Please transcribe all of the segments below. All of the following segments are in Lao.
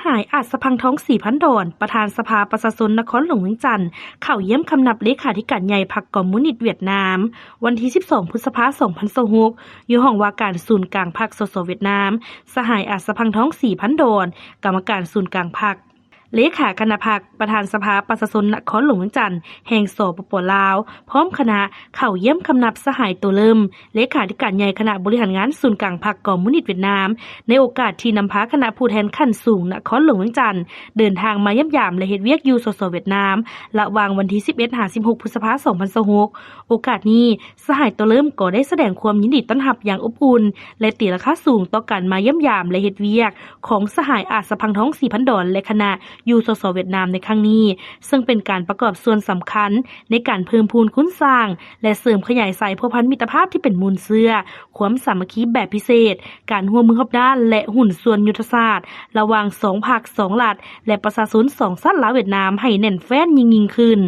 ສະຫາຍ ອາດສະພັງທອງ ສີພັນດອນ ປະທານສະພາປະຊາຊົນນະຄອນຫຼວງວຽງຈັນ ເຂົ້າຢ້ຽມຄຳນັບເລຂາທິການໃຫຍ່ພັກຄອມມູນິດຫວຽດນາມ ວັນທີສິບສອງ ພຶດສະພາ ສອງພັນຊາວຫົກ ຢູ່ຫ້ອງວ່າການສູນກາງພັກ ສສ ຫວຽດນາມ. ສະຫາຍ ອາດສະພັງທອງ ສີພັນດອນ ກຳມະການສູນກາງພັກ, ເລຂາຄະນະພັກ, ປະທານສະພາປະຊາຊົນນະຄອນຫຼວງວຽງຈັນ ແຫ່ງ ສປປ ລາວ ພ້ອມຄະນະ ເຂົ້າຢ້ຽມຄຳນັບສະຫາຍ ໂຕເລີມ ເລຂາທິການໃຫຍ່ຄະນະບໍລິຫານງານສູນກາງພັກຄອມມູນິດຫວຽດນາມ ໃນໂອກາດທີ່ນຳພາຄະນະຜູ້ແທນຂັ້ນສູງນະຄອນຫຼວງວຽງຈັນ ເດີນທາງມາຢ້ຽມຢາມ ແລະ ເຮັດວຽກຢູ່ ສສ ຫວຽດນາມ ລະຫວ່າງວັນທີສິບເອັດ ຫາ ສິບຫົກ ພຶດສະພາ ສອງພັນຊາວຫົກ. ໂອກາດນີ້ ສະຫາຍ ໂຕເລີມ ກໍໄດ້ສະແດງຄວາມຍິນດີຕ້ອນຮັບຢ່າງອົບອຸ່ນ ແລະ ຕີລາຄາສູງຕໍ່ການມາຢ້ຽມຢາມ ແລະ ເຮັດວຽກຂອງສະຫາຍ ອາດສະພັງທອງ ສີພັນດອນ ແລະ ຄະນະ ຢູ່ ສສ ຫວຽດນາມ ໃນຄັ້ງນີ້, ເຊິ່ງເປັນການປະກອບສ່ວນສຳຄັນໃນການເພີ່ມພູນຄູນສ້າງ ແລະ ເສີມຂະຫຍາຍສາຍພົວພັນມິດຕະພາບທີ່ເປັນມູນເຊື້ອ, ຄວາມສາມັກຄີແບບພິເສດ, ການຮ່ວມມືຮອບດ້ານ ແລະ ຫຸ້ນສ່ວນຍຸດທະສາດ ລະຫວ່າງສອງພັກ, ສອງລັດ ແລະ ປະຊາຊົນສອງຊາດ ລາວ-ຫວຽດນາມ ໃຫ້ແໜ້ນແຟ້ນຍິ່ງໆຂຶ້ນ.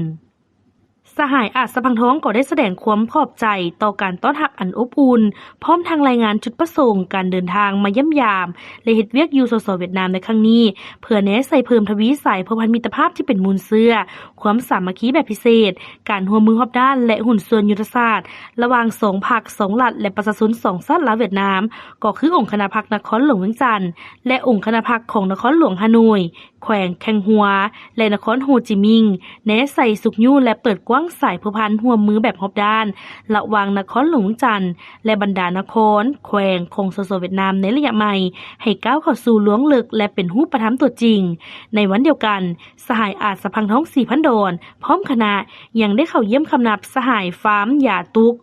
ສະຫາຍ ອາດສະພັງທອງ ກໍໄດ້ສະແດງຄວາມຂອບໃຈຕໍ່ການຕ້ອນຮັບອັນອົບອຸ່ນ, ພ້ອມທັງລາຍງານຈຸດປະສົງການເດີນທາງມາຢ້ຽມຢາມ ແລະ ເຮັດວຽກຢູ່ ສສ ຫວຽດນາມ ໃນຄັ້ງນີ້ ເພື່ອແນໃສ່ເພີ່ມທະວີສາຍພົວພັນມິດຕະພາບທີ່ເປັນມູນເຊື້ອ, ຄວາມສາມັກຄີແບບພິເສດ, ການຮ່ວມມືຮອບດ້ານ ແລະ ຫຸ້ນສ່ວນຍຸດທະສາດ ລະຫວ່າງສອງພັກ, ສອງລັດ ແລະ ປະຊາຊົນສອງຊາດ ລາວ-ຫວຽດນາມ, ກໍຄືອົງຄະນະພັກນະຄອນຫຼວງວຽງຈັນ ແລະ ອົງຄະນະພັກຂອງນະຄອນຫຼວງຮ່າໂນ້ຍ, ແຂວງແຄງຫົວ ແລະ ນະຄອນໂຮຈິມິງ, ແນໃສ່ຊຸກຍູ້ ແລະ ເປີດກວ້າງສາຍພົວພັນຮ່ວມມືແບບຮອບດ້ານ ລະຫວ່າງນະຄອນຫຼວງວຽງຈັນ ແລະ ບັນດານະຄອນ, ແຂວງຂອງ ສສ ຫວຽດນາມ ໃນໄລຍະໃໝ່ ໃຫ້ກ້າວເຂົ້າສູ່ລວງເລິກ ແລະ ເປັນຮູບປະທຳຕົວຈິງ. ໃນວັນດຽວກັນ, ສະຫາຍ ອາດສະພັງທອງ ສີພັນດອນ ພ້ອມຄະນະ ຍັງໄດ້ເຂົ້າຢ້ຽມຄຳນັບສະຫາຍ ຟາມ ຢາຕຸກ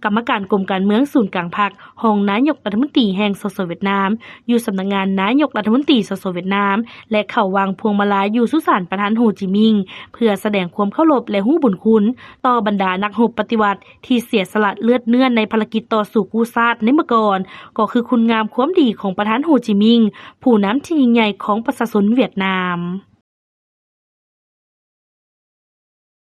ກຳມະການກົມການເມືອງສູນກາງພັກ, ຮອງນາຍົກລັດຖະມົນຕີແຫ່ງ ສສ ຫວຽດນາມ ຢູ່ສຳນັກງານນາຍົກລັດຖະມົນຕີ ສສ ຫວຽດນາມ ແລະ ເຂົ້າວາງພວງມາລາຢູ່ສຸສານປະທານໂຮຈິມິງ ເພື່ອສະແດງຄວາມເຄົາລົບ ແລະ ຮູ້ບຸນຄຸນຕໍ່ບັນດານັກຮົບປະຕິວັດທີ່ເສຍສະຫຼະເລືອດເນື້ອໃນພາລະກິດຕໍ່ສູ້ກູ້ຊາດໃນເມື່ອກ່ອນ, ກໍຄືຄຸນງາມຄວາມດີຂອງປະທານໂຮຈິມິງ, ຜູ້ນຳທີ່ຍິ່ງໃຫຍ່ຂອງປະຊາຊົນຫວຽດນາມ.